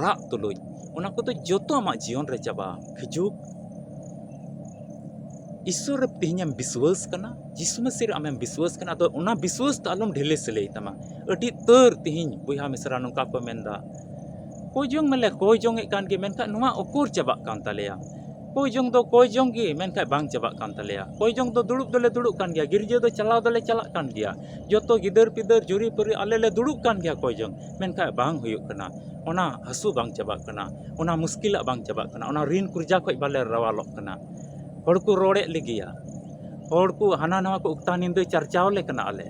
ᱨᱟᱜ ᱛᱩᱞᱩᱡ, ᱚᱱᱟ ᱠᱚᱫᱚ ᱡᱚᱛᱚ ᱟᱢᱟᱜ ᱡᱤᱭᱚᱱ ᱨᱮ ᱪᱟᱵᱟᱜᱼᱟ᱾ ᱦᱤᱡᱩᱜ ᱤᱥᱥᱚᱨ ᱨᱮ ᱛᱮᱦᱮᱧᱮᱢ ᱵᱤᱥᱣᱟᱹᱥ ᱠᱟᱱᱟ, ᱡᱤᱥᱩ ᱢᱟᱹᱥᱤ ᱨᱮ ᱟᱢᱮᱢ ᱵᱤᱥᱣᱟᱹᱥ ᱠᱟᱱᱟ, ᱟᱫᱚ ᱚᱱᱟ ᱵᱤᱥᱣᱟᱹᱥ ᱫᱚ ᱟᱞᱚᱢ ᱰᱷᱤᱞᱟᱹ ᱥᱤᱞᱟᱹᱭ ᱛᱟᱢᱟ᱾ ᱟᱹᱰᱤ ᱩᱛᱟᱹᱨ ᱛᱮᱦᱮᱧ ᱵᱚᱭᱦᱟ ᱢᱤᱥᱨᱟ ᱱᱚᱝᱠᱟ ᱠᱚ ᱢᱮᱱᱫᱟ, "ᱠᱚᱭ ᱡᱚᱝ ᱢᱮᱞᱮ, ᱠᱚᱭ ᱡᱚᱝ ᱮᱫ ᱠᱟᱱ ᱜᱮ, ᱢᱮᱱᱠᱷᱟᱱ ᱱᱚᱣᱟ ᱚᱠᱚᱨ ᱪᱟᱵᱟᱜ ᱠᱟᱱ ᱛᱟᱞᱮᱭᱟ? ᱠᱚᱭ ᱡᱚᱝ ᱫᱚ ᱠᱚᱭ ᱡᱚᱝ ᱜᱮ, ᱢᱮᱱᱠᱷᱟᱱ ᱵᱟᱝ ᱪᱟᱵᱟᱜ ᱠᱟᱱ ᱛᱟᱞᱮᱭᱟ᱾ ᱠᱚᱭ ᱡᱚᱝ ᱫᱚ ᱫᱩᱲᱩᱵ ᱫᱚᱞᱮ ᱫᱩᱲᱩᱵ ᱠᱟᱱ ᱜᱮᱭᱟ, ᱜᱤᱨᱡᱟᱹ ᱫᱚ ᱪᱟᱞᱟᱣ ᱫᱚᱞᱮ ᱪᱟᱞᱟᱜ ᱠᱟᱱ ᱜᱮᱭᱟ, ᱡᱚᱛᱚ ᱜᱤᱫᱟᱹᱨ ᱯᱤᱫᱟᱹᱨ ᱡᱩᱨᱤ ᱯᱟᱹᱨᱤ ᱟᱞᱮ ᱞᱮ ᱫᱩᱲᱩᱵ ᱠᱟᱱ ᱜᱮᱭᱟ ᱠᱚᱭ ᱡᱚᱝ, ᱢᱮᱱᱠᱷᱟᱱ ᱵᱟᱝ ᱦᱩᱭᱩᱜ ᱠᱟᱱᱟ, ᱚᱱᱟ ᱦᱟᱹᱥᱩ ᱵᱟᱝ ᱪᱟᱵᱟᱜ ᱠᱟᱱᱟ, ᱚᱱᱟ ᱢᱩᱥᱠᱤᱞᱟᱜ ᱵᱟᱝ ᱪᱟᱵᱟᱜ ᱠᱟᱱᱟ, ᱚᱱᱟ ᱨᱤᱱ ᱠᱩᱨᱡᱟ ᱠᱷᱚᱡ ᱵᱟᱞᱮ ᱨᱟᱣᱟᱞᱚᱜ ᱠᱟᱱᱟ᱾ ᱦᱚᱲ ᱠᱚ ᱨᱚᱲᱮᱫ ᱞᱮᱜᱮᱭᱟ, ᱦᱚᱲ ᱠᱚ ᱦᱟᱱᱟ ᱱᱟᱣᱟ ᱠᱚ ᱚᱠᱛᱟ ᱧᱤᱫᱟᱹ ᱪᱟᱨᱪᱟᱣ ᱞᱮ ᱠᱟᱱᱟ ᱟᱞᱮ,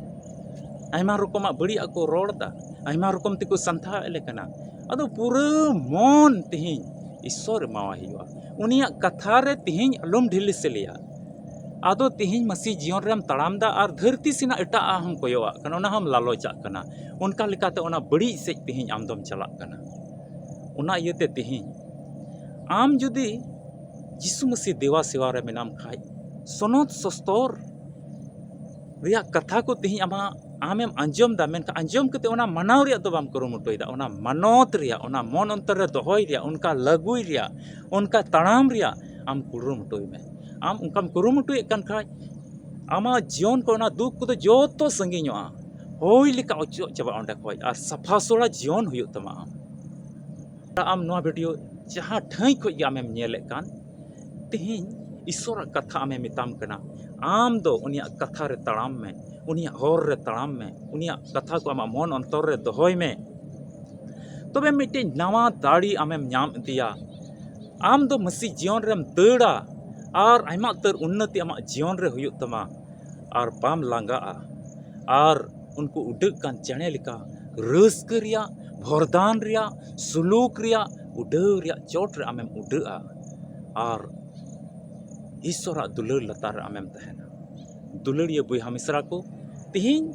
ᱟᱭᱢᱟ ᱨᱚᱠᱚᱢᱟᱜ ᱵᱟᱹᱲᱤᱡ ᱟᱜ ᱠᱚ ᱨᱚᱲ ᱮᱫᱟ, ᱟᱭᱢᱟ ᱨᱚᱠᱚᱢ ᱛᱮᱠᱚ ᱥᱟᱱᱛᱷᱟᱣ ᱮᱫ ᱞᱮ ᱠᱟᱱᱟ᱾ ᱟᱫᱚ ᱯᱩᱨᱟᱹ ᱢᱚᱱ ᱛᱮᱦᱮᱧ ᱤᱥᱥᱚᱨ ᱮᱢᱟᱣᱟᱭ ᱦᱩᱭᱩᱜᱼᱟ᱾ ᱩᱱᱤᱭᱟᱜ ᱠᱟᱛᱷᱟ ᱨᱮ ᱛᱮᱦᱮᱧ ᱟᱞᱚᱢ ᱰᱷᱤᱞᱟᱹ ᱥᱤᱞᱟᱹᱭᱟ᱾ ᱟᱫᱚ ᱛᱮᱦᱮᱧ ᱢᱟᱹᱥᱤ ᱡᱤᱭᱚᱱ ᱨᱮᱢ ᱛᱟᱲᱟᱢ ᱫᱟ ᱟᱨ ᱫᱷᱟᱹᱨᱛᱤ ᱥᱮᱱᱟᱜ ᱮᱴᱟᱜ ᱟᱜ ᱦᱚᱸᱢ ᱠᱚᱭᱚᱜ ᱟᱜ ᱠᱟᱱᱟ, ᱚᱱᱟ ᱦᱚᱸᱢ ᱞᱟᱞᱚᱪᱟᱜ ᱠᱟᱱᱟ᱾ ᱚᱱᱠᱟ ᱞᱮᱠᱟᱛᱮ ᱚᱱᱟ ᱵᱟᱹᱲᱤᱡ ᱥᱮᱫ ᱛᱮᱦᱮᱧ ᱟᱢ ᱫᱚᱢ ᱪᱟᱞᱟᱜ ᱠᱟᱱᱟ᱾ ᱚᱱᱟ ᱤᱭᱟᱹᱛᱮ ᱛᱮᱦᱮᱧ ᱟᱢ ᱡᱩᱫᱤ ᱡᱤᱥᱩ ᱢᱟᱹᱥᱤ ᱫᱮᱣᱟ ᱥᱮᱣᱟ ᱨᱮ ᱢᱮᱱᱟᱢ ᱠᱷᱟᱡ, ᱥᱚᱱᱚᱛ ᱥᱚᱥᱛᱚᱨ ᱨᱮᱭᱟᱜ ᱠᱟᱛᱷᱟ ᱠᱚ ᱛᱮᱦᱮᱧ ᱟᱢᱟᱜ, ᱟᱢᱮᱢ ᱟᱸᱡᱚᱢ ᱫᱟ, ᱢᱮᱱᱠᱷᱟᱱ ᱟᱸᱡᱚᱢ ᱠᱟᱛᱮ ᱚᱱᱟ ᱢᱟᱱᱟᱣ ᱨᱮᱭᱟᱜ ᱫᱚ ᱵᱟᱢ ᱠᱩᱨᱩᱢᱩᱴᱩᱭᱮᱫᱟ, ᱚᱱᱟ ᱢᱟᱱᱚᱛ ᱨᱮᱭᱟᱜ, ᱚᱱᱟ ᱢᱚᱱ ᱚᱱᱛᱚᱨ ᱨᱮ ᱫᱚᱦᱚᱭ ᱨᱮᱭᱟᱜ, ᱚᱱᱠᱟ ᱞᱟᱹᱜᱩᱭ ᱨᱮᱭᱟᱜ, ᱚᱱᱠᱟ ᱛᱟᱲᱟᱢ ᱨᱮᱭᱟᱜ ᱟᱢ ᱠᱩᱨᱩᱢᱩᱴᱩᱭ ᱢᱮ᱾ ᱟᱢ ᱚᱱᱠᱟᱢ ᱠᱩᱨᱩᱢᱩᱴᱩᱭᱮᱫ ᱠᱟᱱ ᱠᱷᱟᱡ, ᱟᱢᱟᱜ ᱡᱤᱭᱚᱱ ᱠᱚ ᱚᱱᱟ ᱫᱩᱠ ᱠᱚᱫᱚ ᱡᱚᱛᱚ ᱥᱟᱺᱜᱤᱧᱚᱜᱼᱟ, ᱦᱚᱭ ᱞᱮᱠᱟ ᱚᱪᱚᱜ ᱪᱟᱵᱟᱜᱼᱟ ᱚᱸᱰᱮ ᱠᱷᱚᱡ, ᱟᱨ ᱥᱟᱯᱷᱟ ᱥᱚᱲᱟ ᱡᱤᱭᱚᱱ ᱦᱩᱭᱩᱜ ᱛᱟᱢᱟ᱾ ᱟᱢ, ᱟᱢ ᱱᱚᱣᱟ ᱵᱷᱤᱰᱤᱭᱳ ᱡᱟᱦᱟᱸ ᱴᱷᱟᱹᱭ ᱠᱷᱚᱡ ᱜᱮ ᱟᱢᱮᱢ ᱧᱮᱞᱮᱫ ᱠᱟᱱ, ᱛᱮᱦᱮᱧ ᱤᱥᱥᱚᱨᱟᱜ ᱠᱟᱛᱷᱟ ᱟᱢᱮ ᱢᱮᱛᱟᱢ ᱠᱟᱱᱟ, ᱟᱢ ᱫᱚ ᱩᱱᱤᱭᱟᱜ ᱠᱟᱛᱷᱟ ᱨᱮ ᱛᱟᱲᱟᱢ ᱢᱮ, ᱩᱱᱤᱭᱟᱜ ᱦᱚᱨ ᱨᱮ ᱛᱟᱲᱟᱢ ᱢᱮ, ᱩᱱᱤᱭᱟᱜ ᱠᱟᱛᱷᱟ ᱠᱚ ᱟᱢᱟᱜ ᱢᱚᱱ ᱚᱱᱛᱚᱨ ᱨᱮ ᱫᱚᱦᱚᱭ ᱢᱮ᱾ ᱛᱚᱵᱮ ᱢᱤᱫᱴᱮᱱ ᱱᱟᱣᱟ ᱫᱟᱲᱮ ᱟᱢᱮᱢ ᱧᱟᱢ ᱤᱫᱤᱭᱟ᱾ ᱟᱢ ᱫᱚ ᱢᱟᱹᱥᱤ ᱡᱤᱭᱚᱱ ᱨᱮᱢ ᱫᱟᱹᱲᱟ ᱟᱨ ᱟᱭᱢᱟ ᱩᱛᱟᱹᱨ ᱩᱱᱱᱚᱛᱤ ᱟᱢᱟᱜ ᱡᱤᱭᱚᱱ ᱨᱮ ᱦᱩᱭᱩᱜ ᱛᱟᱢᱟ ᱟᱨ ᱵᱟᱢ ᱞᱟᱸᱜᱟᱜᱼᱟ᱾ ᱟᱨ ᱩᱱᱠᱩ ᱩᱰᱟᱹᱜ ᱠᱟᱱ ᱪᱮᱬᱮ ᱞᱮᱠᱟ ᱨᱟᱹᱥᱠᱟᱹ ᱨᱮᱭᱟᱜ, ᱵᱷᱚᱨᱫᱟᱱ ᱨᱮᱭᱟᱜ, ᱥᱩᱞᱩᱠ ᱨᱮᱭᱟᱜ, ᱩᱰᱟᱹᱣ ᱨᱮᱭᱟᱜ ᱪᱚᱴ ᱨᱮ ᱟᱢᱮᱢ ᱩᱰᱟᱹᱜᱼᱟ ᱟᱨ ᱤᱥᱥᱚᱨᱟᱜ ᱫᱩᱞᱟᱹᱲ ᱞᱟᱛᱟᱨ ᱨᱮ ᱟᱢᱮᱢ ᱛᱟᱦᱮᱱᱟ᱾ ᱫᱩᱞᱟᱹᱲᱤᱭᱟᱹ ᱵᱚᱭᱦᱟ ᱢᱤᱥᱨᱟ ᱠᱚ, ᱛᱮᱦᱮᱧ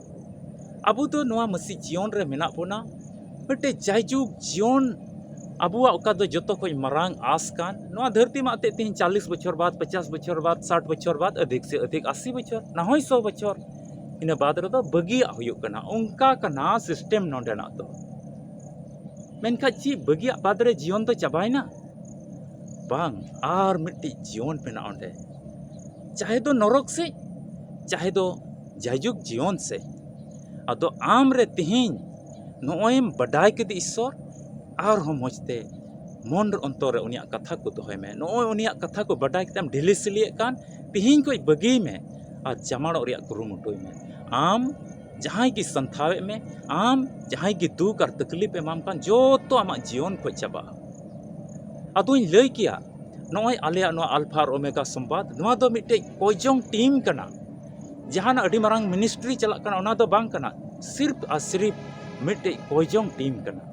ᱟᱵᱚ ᱫᱚ ᱱᱚᱣᱟ ᱢᱟᱹᱥᱤ ᱡᱤᱭᱚᱱ ᱨᱮ ᱢᱮᱱᱟᱜ ᱵᱚᱱᱟ, ᱢᱤᱫᱴᱮᱡ ᱡᱟᱭᱡᱩᱜᱽ ᱡᱤᱭᱚᱱ ᱟᱵᱚᱣᱟᱜ ᱚᱠᱟ ᱫᱚ ᱡᱚᱛᱚ ᱠᱷᱚᱱ ᱢᱟᱨᱟᱝ ᱟᱸᱥ ᱠᱟᱱ, ᱱᱚᱣᱟ ᱫᱷᱟᱹᱨᱛᱤ ᱢᱟ ᱮᱱᱛᱮᱫ ᱛᱮᱦᱮᱧ ᱪᱟᱞᱤᱥ ᱵᱚᱪᱷᱚᱨ ᱵᱟᱫ, ᱯᱚᱪᱟᱥ ᱵᱚᱪᱷᱚᱨ ᱵᱟᱫ, ᱥᱟᱴ ᱵᱚᱪᱷᱚᱨ ᱵᱟᱫ, ᱟᱹᱫᱷᱤᱠ ᱥᱮ ᱟᱹᱫᱷᱤᱠ ᱟᱥᱤ ᱵᱚᱪᱷᱚᱨ, ᱱᱟ ᱦᱚᱭ ᱥᱚ ᱵᱚᱪᱷᱚᱨ, ᱤᱱᱟᱹ ᱵᱟᱫ ᱨᱮᱫᱚ ᱵᱟᱹᱜᱤᱭᱟᱜ ᱦᱩᱭᱩᱜ ᱠᱟᱱᱟ᱾ ᱚᱱᱠᱟ ᱠᱟᱱᱟ ᱥᱤᱥᱴᱮᱢ ᱱᱚᱰᱮᱱᱟᱜ ᱫᱚ᱾ ᱢᱮᱱᱠᱷᱟᱱ ᱪᱮᱫ ᱵᱟᱹᱜᱤᱭᱟᱜ ᱵᱟᱫ ᱨᱮ ᱡᱤᱭᱚᱱ ᱫᱚ ᱪᱟᱵᱟᱭᱮᱱᱟ? ᱵᱟᱝ, ᱟᱨ ᱢᱤᱫᱴᱤᱡ ᱡᱤᱭᱚᱱ ᱢᱮᱱᱟᱜᱼᱟ ᱚᱸᱰᱮ, ᱪᱟᱦᱮ ᱫᱚ ᱱᱚᱨᱚᱠ ᱥᱮᱫ, ᱪᱟᱦᱮ ᱫᱚ ᱡᱟᱭᱡᱩᱜᱽ ᱡᱤᱭᱚᱱ ᱥᱮᱫ᱾ ᱟᱫᱚ ᱟᱢ ᱨᱮ ᱛᱮᱦᱮᱧ ᱱᱚᱜᱼᱚᱭ ᱮᱢ ᱵᱟᱰᱟᱭ ᱠᱮᱫᱮ ᱤᱥᱥᱚᱨ, ᱟᱨᱦᱚᱸ ᱢᱚᱡᱽ ᱛᱮ ᱢᱚᱱ ᱨᱮ ᱚᱱᱛᱚᱨ ᱨᱮ ᱩᱱᱤᱭᱟᱜ ᱠᱟᱛᱷᱟ ᱠᱚ ᱫᱚᱦᱚᱭ ᱢᱮ᱾ ᱱᱚᱜᱼᱚᱭ ᱩᱱᱤᱭᱟᱜ ᱠᱟᱛᱷᱟ ᱠᱚ ᱵᱟᱰᱟᱭ ᱠᱟᱛᱮᱢ ᱰᱷᱤᱞᱤ ᱥᱤᱞᱤᱭᱮᱫ ᱠᱟᱱ, ᱛᱮᱦᱮᱧ ᱠᱷᱚᱱ ᱵᱟᱹᱜᱤᱭ ᱢᱮ ᱟᱨ ᱡᱟᱢᱟᱲᱚᱜ ᱨᱮᱭᱟᱜ ᱠᱩᱨᱩᱢᱩᱴᱩᱭ ᱢᱮ᱾ ᱟᱢ ᱡᱟᱦᱟᱸᱭ ᱜᱮ ᱥᱟᱱᱛᱷᱟᱣᱮᱫ ᱢᱮ, ᱟᱢ ᱡᱟᱦᱟᱸᱭ ᱜᱮ ᱫᱩᱠ ᱟᱨ ᱛᱟᱠᱞᱤᱯ ᱮᱢᱟᱢ ᱠᱟᱱ, ᱡᱚᱛᱚ ᱟᱢᱟᱜ ᱡᱤᱭᱚᱱ ᱠᱷᱚᱱ ᱪᱟᱵᱟᱜᱼᱟ᱾ ᱟᱫᱚᱧ ᱞᱟᱹᱭ ᱠᱮᱭᱟ, ᱱᱚᱜᱼᱚᱭ ᱟᱞᱮᱭᱟᱜ ᱱᱚᱣᱟ ᱟᱞᱯᱷᱟ ᱟᱨ ᱳᱢᱮᱜᱟ ᱥᱚᱢᱵᱟᱫ, ᱱᱚᱣᱟ ᱫᱚ ᱢᱤᱫᱴᱮᱡ ᱠᱚᱭᱡᱚᱝ ᱴᱤᱢ ᱠᱟᱱᱟ᱾ ᱡᱟᱦᱟᱱᱟᱜ ᱟᱹᱰᱤ ᱢᱟᱨᱟᱝ ᱢᱤᱱᱤᱥᱴᱨᱤ ᱪᱟᱞᱟᱜ ᱠᱟᱱᱟ, ᱚᱱᱟ ᱫᱚ ᱵᱟᱝ ᱠᱟᱱᱟ᱾ ᱥᱤᱨᱯ ᱟᱨ ᱥᱤᱨᱤᱯ ᱢᱤᱫᱴᱮᱡ ᱠᱚᱭᱡᱚᱝ ᱴᱤᱢ ᱠᱟᱱᱟ᱾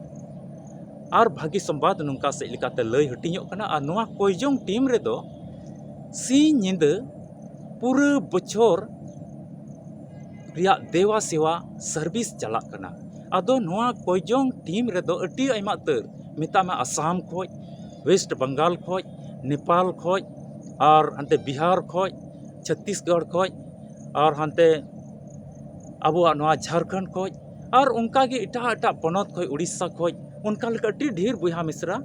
ᱟᱨ ᱵᱷᱟᱹᱜᱤ ᱥᱚᱢᱵᱟᱫ ᱱᱚᱝᱠᱟ ᱥᱮᱫ ᱞᱮᱠᱟᱛᱮ ᱞᱟᱹᱭ ᱦᱟᱹᱴᱤᱧᱚᱜ ᱠᱟᱱᱟ᱾ ᱟᱨ ᱱᱚᱣᱟ ᱠᱚᱭᱡᱚᱝ ᱴᱤᱢ ᱨᱮᱫᱚ ᱥᱤᱧ ᱧᱤᱫᱟᱹ ᱯᱩᱨᱟᱹ ᱵᱚᱪᱷᱚᱨ ᱨᱮᱭᱟᱜ ᱫᱮᱣᱟ ᱥᱮᱣᱟ ᱥᱟᱨᱵᱷᱤᱥ ᱪᱟᱞᱟᱜ ᱠᱟᱱᱟ᱾ ᱟᱫᱚ ᱱᱚᱣᱟ ᱠᱚᱭᱡᱚᱝ ᱴᱤᱢ ᱨᱮᱫᱚ ᱟᱹᱰᱤ ᱟᱭᱢᱟ ᱩᱛᱟᱹᱨ, ᱢᱮᱛᱟᱜ ᱢᱮ, ᱟᱥᱟᱢ ᱠᱷᱚᱡ, ᱳᱭᱮᱥᱴ ᱵᱟᱝᱜᱟᱞ ᱠᱷᱚᱡ, ᱱᱮᱯᱟᱞ ᱠᱷᱚᱡ, ᱟᱨ ᱦᱟᱱᱛᱮ ᱵᱤᱦᱟᱨ ᱠᱷᱚᱡ, ᱪᱷᱚᱛᱛᱤᱥᱜᱚᱲ ᱠᱷᱚᱡ, ᱟᱨ ᱦᱟᱱᱛᱮ ᱟᱵᱚᱣᱟᱜ ᱱᱚᱣᱟ ᱡᱷᱟᱲᱠᱷᱚᱸᱰ ᱠᱷᱚᱡ, ᱟᱨ ᱚᱱᱠᱟᱜᱮ ᱮᱴᱟᱜ ᱮᱴᱟᱜ ᱯᱚᱱᱚᱛ ᱠᱷᱚᱡ, ᱩᱲᱤᱥᱥᱟ ᱠᱷᱚᱡ, ᱚᱱᱠᱟ ᱞᱮᱠᱟ ᱟᱹᱰᱤ ᱰᱷᱮᱨ ᱵᱚᱭᱦᱟ ᱢᱤᱥᱨᱟ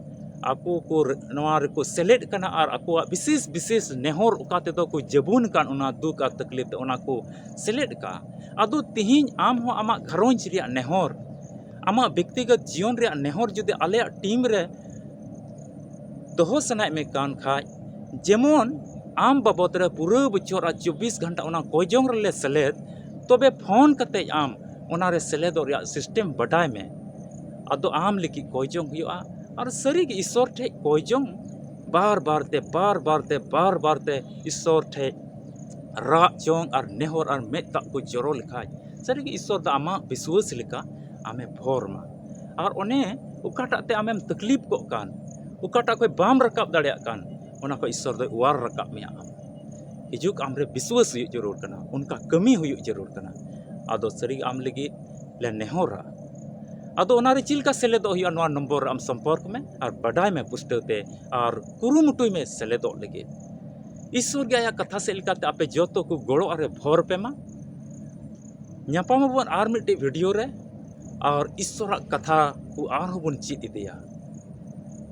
ᱟᱠᱚ ᱠᱚ ᱨᱮ-, ᱱᱚᱣᱟ ᱨᱮᱠᱚ ᱥᱮᱞᱮᱫ ᱠᱟᱱᱟ ᱟᱨ ᱟᱠᱚᱣᱟᱜ ᱵᱤᱥᱮᱥ ᱵᱤᱥᱮᱥ ᱱᱮᱦᱚᱨ ᱚᱠᱟ ᱛᱮᱫᱚ ᱠᱚ ᱡᱟᱹᱵᱩᱱ ᱠᱟᱱ, ᱚᱱᱟ ᱫᱩᱠ ᱟᱨ ᱛᱟᱠᱞᱤᱯ ᱛᱮ ᱚᱱᱟ ᱠᱚ ᱥᱮᱞᱮᱫ ᱠᱟᱜᱼᱟ᱾ ᱟᱫᱚ ᱛᱤᱦᱤᱧ ᱟᱢ ᱦᱚᱸ ᱟᱢᱟᱜ ᱜᱷᱟᱨᱚᱸᱡᱽ ᱨᱮᱭᱟᱜ ᱱᱮᱦᱚᱨ, ᱟᱢᱟᱜ ᱵᱮᱠᱛᱤᱜᱚᱛ ᱡᱤᱭᱚᱱ ᱨᱮᱭᱟᱜ ᱱᱮᱦᱚᱨ ᱡᱩᱫᱤ ᱟᱞᱮᱭᱟᱜ ᱴᱤᱢ ᱨᱮ ᱫᱚᱦᱚ ᱥᱟᱱᱟᱭᱮᱫ ᱢᱮ ᱠᱟᱱ ᱠᱷᱟᱡ, ᱡᱮᱢᱚᱱ ᱟᱢ ᱵᱟᱵᱚᱫ ᱨᱮ ᱯᱩᱨᱟᱹ ᱵᱚᱪᱷᱚᱨ ᱟᱨ ᱪᱚᱵᱵᱤᱥ ᱜᱷᱚᱱᱴᱟ ᱚᱱᱟ ᱠᱚᱭᱡᱚᱝ ᱨᱮᱞᱮ ᱥᱮᱞᱮᱫ, ᱛᱚᱵᱮ ᱯᱷᱳᱱ ᱠᱟᱛᱮ ᱟᱢ ᱚᱱᱟ ᱨᱮ ᱥᱮᱞᱮᱫᱚᱜ ᱨᱮᱭᱟᱜ ᱥᱤᱥᱴᱮᱢ ᱵᱟᱰᱟᱭ ᱢᱮ᱾ ᱟᱫᱚ ᱟᱢ ᱞᱟᱹᱜᱤᱫ ᱠᱚᱭᱡᱚᱝ ᱦᱩᱭᱩᱜᱼᱟ᱾ ᱟᱨ ᱥᱟᱹᱨᱤᱜᱮ ᱤᱥᱥᱚᱨ ᱴᱷᱮᱡ ᱠᱚᱭᱡᱚᱝ ᱵᱟᱨ ᱵᱟᱨ ᱛᱮ, ᱵᱟᱨ ᱵᱟᱨ ᱛᱮ, ᱵᱟᱨ ᱵᱟᱨ ᱛᱮ ᱤᱥᱥᱚᱨ ᱴᱷᱮᱡ ᱨᱟᱜ ᱡᱚᱝ ᱟᱨ ᱱᱮᱦᱚᱨ ᱟᱨ ᱢᱮᱫ ᱫᱟᱜ ᱠᱚ ᱡᱚᱨᱚ ᱞᱮᱠᱷᱟᱡ, ᱥᱟᱹᱨᱤᱜᱮ ᱤᱥᱥᱚᱨ ᱫᱚ ᱟᱢᱟᱜ ᱵᱤᱥᱣᱟᱹᱥ ᱞᱮᱠᱟ ᱟᱢᱮ ᱵᱷᱚᱨ ᱢᱟ᱾ ᱟᱨ ᱚᱱᱮ ᱚᱠᱟᱴᱟᱜ ᱛᱮ ᱟᱢᱮᱢ ᱛᱟᱠᱞᱤᱯ ᱠᱚᱜ ᱠᱟᱱ, ᱚᱠᱟᱴᱟᱜ ᱠᱷᱚᱡ ᱵᱟᱢ ᱨᱟᱠᱟᱵ ᱫᱟᱲᱮᱭᱟᱜ ᱠᱟᱱ, ᱚᱱᱟ ᱠᱷᱚᱡ ᱤᱥᱥᱚᱨ ᱫᱚᱭ ᱚᱣᱟᱨ ᱨᱟᱠᱟᱵ ᱢᱮᱭᱟ᱾ ᱟᱢ ᱦᱤᱡᱩᱜ, ᱟᱢᱨᱮ ᱵᱤᱥᱣᱟᱹᱥ ᱦᱩᱭᱩᱜ ᱡᱟᱹᱨᱩᱲ ᱠᱟᱱᱟ, ᱚᱱᱠᱟ ᱠᱟᱹᱢᱤ ᱦᱩᱭᱩᱜ ᱡᱟᱹᱨᱩᱲ ᱠᱟᱱᱟ᱾ ᱟᱫᱚ ᱥᱟᱹᱨᱤ ᱟᱢ ᱞᱟᱹᱜᱤᱫ ᱞᱮ ᱱᱮᱦᱚᱨᱟ᱾ ᱟᱫᱚ ᱚᱱᱟᱨᱮ ᱪᱮᱫ ᱞᱮᱠᱟ ᱥᱮᱞᱮᱫᱚᱜ ᱦᱩᱭᱩᱜᱼᱟ, ᱱᱚᱣᱟ ᱱᱚᱢᱵᱚᱨ ᱨᱮ ᱟᱢ ᱥᱚᱢᱯᱚᱨᱠ ᱢᱮ ᱟᱨ ᱵᱟᱰᱟᱭ ᱢᱮ ᱯᱩᱥᱴᱟᱹᱣ ᱛᱮ ᱟᱨ ᱠᱩᱨᱩᱢᱩᱴᱩᱭ ᱢᱮ ᱥᱮᱞᱮᱫᱚᱜ ᱞᱟᱹᱜᱤᱫ᱾ ᱤᱥᱥᱚᱨ ᱜᱮ ᱟᱭᱟᱜ ᱠᱟᱛᱷᱟ ᱥᱮᱫ ᱞᱮᱠᱟᱛᱮ ᱟᱯᱮ ᱡᱚᱛᱚ ᱠᱚ ᱜᱚᱲᱚ ᱟᱨᱮ ᱵᱷᱚᱨ ᱯᱮ ᱢᱟ᱾ ᱧᱟᱯᱟᱢ ᱟᱵᱚᱱ ᱟᱨ ᱢᱤᱫᱴᱤᱡ ᱵᱷᱤᱰᱤᱭᱳ ᱨᱮ, ᱟᱨ ᱤᱥᱥᱚᱨᱟᱜ ᱠᱟᱛᱷᱟ ᱠᱚ ᱟᱨᱦᱚᱸ ᱵᱚᱱ ᱪᱮᱫ ᱤᱫᱤᱭᱟ᱾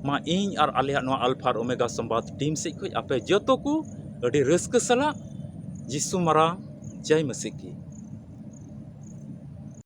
ᱢᱟ ᱤᱧ ᱟᱨ ᱟᱞᱮᱭᱟᱜ ᱱᱚᱣᱟ ᱟᱞᱯᱷᱟ ᱟᱨ ᱳᱢᱮᱜᱟ ᱥᱚᱢᱵᱟᱫ ᱴᱤᱢ ᱥᱮᱫ ᱠᱷᱚᱱ ᱟᱯᱮ ᱡᱚᱛᱚ ᱠᱚ ᱟᱹᱰᱤ ᱨᱟᱹᱥᱠᱟᱹ ᱥᱟᱞᱟᱜ ᱡᱤᱥᱩ ᱢᱟᱨᱟᱝ ᱡᱟᱭ ᱢᱟᱹᱥᱤ ᱠᱤ᱾